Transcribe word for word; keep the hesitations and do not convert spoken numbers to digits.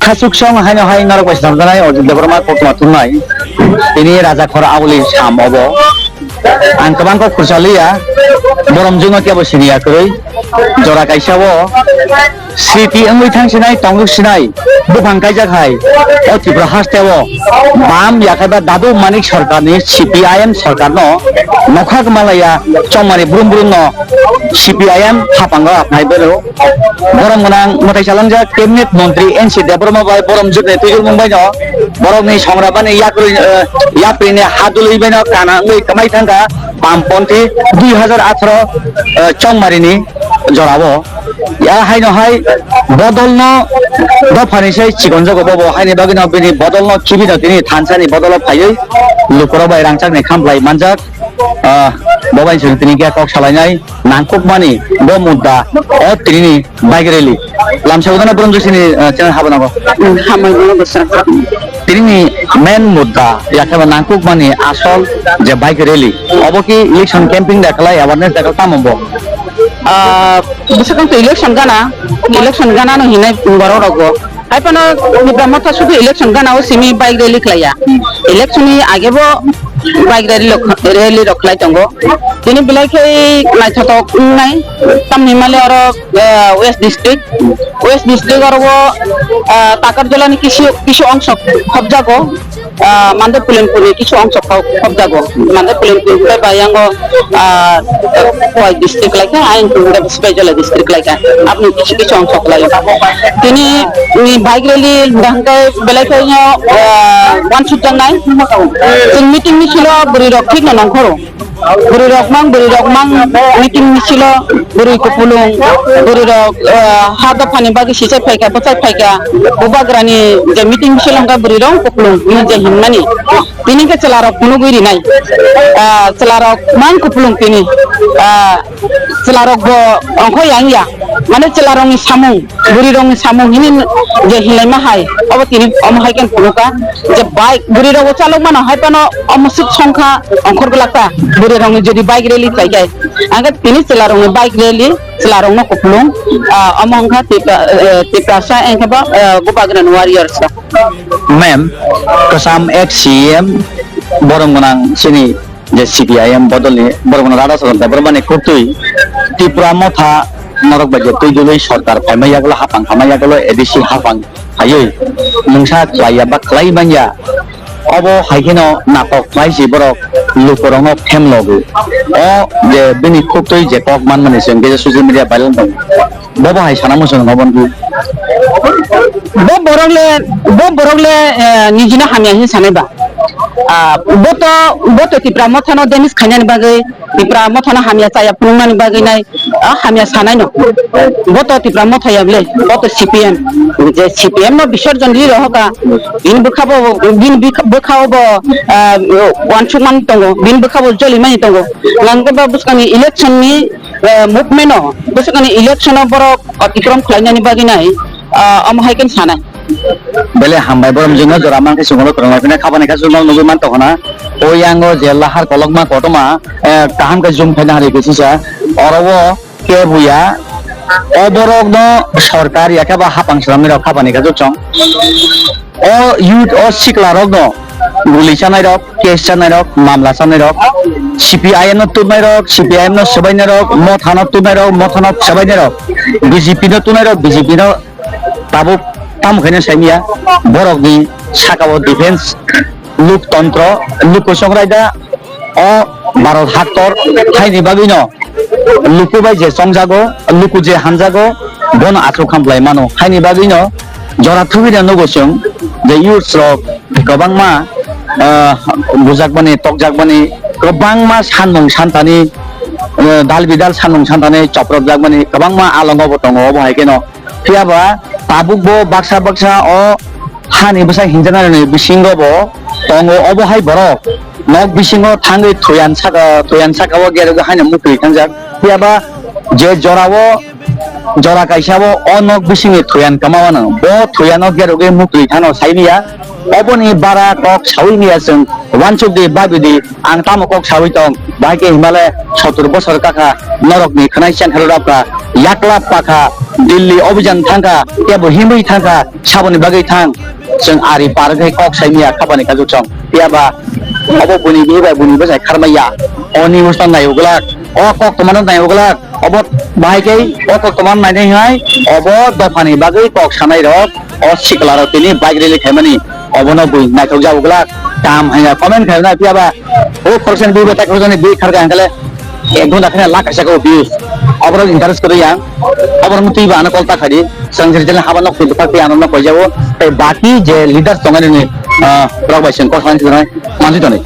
Hachuk song haino hai norok bai swnamjaknai Ojit Debbarma koktwma thumnai. Tini Raja Khor Auli sam obo. Ang kwbang kok khursa liya, boromjwkno kebo siniya kwrwi. Jora kaisa o sriti wngwi thang sinai, tongjuk sinai, buphang kaijak hai. O Tripura haste o bam yakha ba Dadu Manik Sarkarni C P I M sarkarno nokha kwmalaiya chongmani brum brumno C P I M haphango apnai bero. Borom gwnang mwtai chalangjak Cabinet Montri N C Debbarma bai borom jwkni twijlmung baino borokni songrabani yakrwi, eh, yaprini hadulwi baino kana wngwi kwmai thangkha bamponthi dui hazar atharo, eh, chongmarini jorao. Ya haino hai bodolno dophani sai chikonjago bobo, haini bagwino bini bodolno khibino tini thansani bodolo phaiwi lukurok bai rangchakni khamlai manjak. Ah, bo bai chwng tini khe kok salainai nangkukmani bo mudda o tini bike rally. Lamsa udana boromjwk sini, ah, channel habana go. Hmm, hambai bono bwswk. Tini main mudda yakhe ba nangkukmani asol je bike rally. Obo ki election camping da khlai, awareness da khlai tamo bo? Ah, bwswk election gana, election gana no hinai borok rok go. Hai phano Tipra Motha sudu election gana o simi bike rally khlaiya. Election ni age bo bike rally rok, rally rok khlai tongo. Tini belai khe naithotok wngnai, tamni himale oro, eh, West District, West District oro o, eh, Takarjala ni kisu, kisu ongso khobjago. Ah, Mandar Pulenpur ni kisu ongso khop-, khopjago. Mandar Pulenpur tei bai yango, ah, Khowai district lai kha, ayang tong khe Sipaijala district lai kha. Aboni kisu kisu ongso khlai. Tini ni bike rally hwnkhe belai khe no, ah, wansuk jaknai. Chwng meeting misil o bwrwi rok thik no nongkhoro. Bwrwi rok mang, bwrwi rok mang meeting misil o bwrwi kupulung, bwrwi rok, ah, ha dophani bagwi sichai phaikha, bwchai phaikha, bubagrani je meeting misil hwnkha bwrwi rok kupulung hinwi je hinmani. Tini khe chwla rok phunugwi rinai, ah, chwla rok mang kupulung tini, ah, chwla rok bo ongkho yang ya, mane chwla rok ni samung. Bwrwi rok ni samung hini je hinlaima hai, obo tini omo hai khe phunukha je bike bwrwi rok bo chalok mano hai phano omo swk songkha ongkhor glak ta bwrwi rok ni jodi bike rally khlai khe. Ang khe tini chwla rok ni bike rally, chwla rok no kupulung, ah, omo wngkha Tipra-, eh, Tiprasa engkhe bo, eh, Bubagrani warriors rok. Ma'am, kwcham ex C E M borom gwnang chini je C P I M bodolni borok no rada sokon da bormani kuktwi Tipra Motha norok bai je twi dului sorkar phaima yagulo hapang khamai yagulo A D C hapang phaiwi mungsa khlaiya ba khlai manya obo hai kheno natok khlai si borok lukurokno phemlogwi o je bini kuktwi je kok manmani chwng khe social media viral tongo. Bobo hai sana muchung no bon. Bo borok le, bo borok le, eh, nijino hamya hin sanai ba. Ah, bo to, bo to Tipra Motha no damage khainani bagwi, Tipra Motha no hamya chaya phunuknani bagwi nai, ah, hamya sanai no. Bo to Tipra Motha ya bole, bo to C P M. Je C P M no bisorjon ri rohoka, bini bwkha bo, bini bwkha bo, ah, wansukmani tongo, bini bwkha bo jolimani tongo. Nang ba bwskangni election ni, eh, movement o, bwskangni election o borok otikrom khlainani bagwi nai, ah, omo hai khe sanai. Bele hambai boromjwkno jora mankhe chwngno kwrwng lai phina khabani kha chwngno nugwi man tongkhna. O yango je lahar kolokma kotorma, eh, kaham khe jum phaina hari khe sisa. Oro o kebo ya, o borokno sorkar ya khe ba hapang swnamwi rok khabani kha chwng. O youth o sikla rokno guli chanai rok, case chanai rok, mamla chanai rok, C P I M no tubnai rok, C P I M no swbainai rok, Motha no tubnai rok, Motha no swbainai rok, B J P no tubnai rok, B J P no tabuk tamo khaino saimya, borok ni saka o defense, luk tontro, luk kosong raida, o Bharat haktor haini bagwi no luku bai je chongjago, luku je hamjago, bono aswk hamlai mano. Haini bagwino jora thubui no nugo chwng je youths rok kwbangma, ah, bujakmani, tokjakmani, kwbangma sanmung santani, ah, dal bidal sanmung santani chopropjakmani kwbangma alongo bo tongo. Obo hai kheno phiya ba tabuk bo baksa baksa o hani bwsa hinjanani bisingo bo tongo. Obo hai borok nok bisingo thangwi thoyan saka, thoyan saka o gergo haino mukri thangjak. Phiya ba je jora o, jora kaisa o, o nok bisingni thoyan kwma wano. Bo thoyano gerogwi mukri thano saimya. Oboni bara kok sawi miya chwng wansuk di, babi di, ang tamo kok sawi tong, bahai khe himale sotur bosor kakha norokni khwnai chengkharo rapkha, yakla pakha, Delhi obijan thangkha, tebo himwi thangkha, saboni bagwi thang, chwng ari par khe kok sai miya khapani kajuk song, phiya ba obo buni bihai bai buni bwsai kharmaiya, oni bwsano nai uglak, o kok tongmano nai uglak, obo bahai khe o kok tongmano nainai hai, obo dophani bagwi kok sanai rok, o sikla rok tini bike rally khaimani, obono bui naithok jago glak, kam hanya comment khaimani phiya ba, o khoroksa ni bui bai tai khoroksa ni bui kharkha hwnkhe le, ek ghonta kheno lakh kaisa khe views, oborok encourage kwrwi ang, oborok twi ba ano call ta khaidi, chwng je jela haba nok twi bwkhak twi ano nok koi jago, tei baki je leaders tongnai nini, ah, rok bai chwng kok sanai mansi tonwi.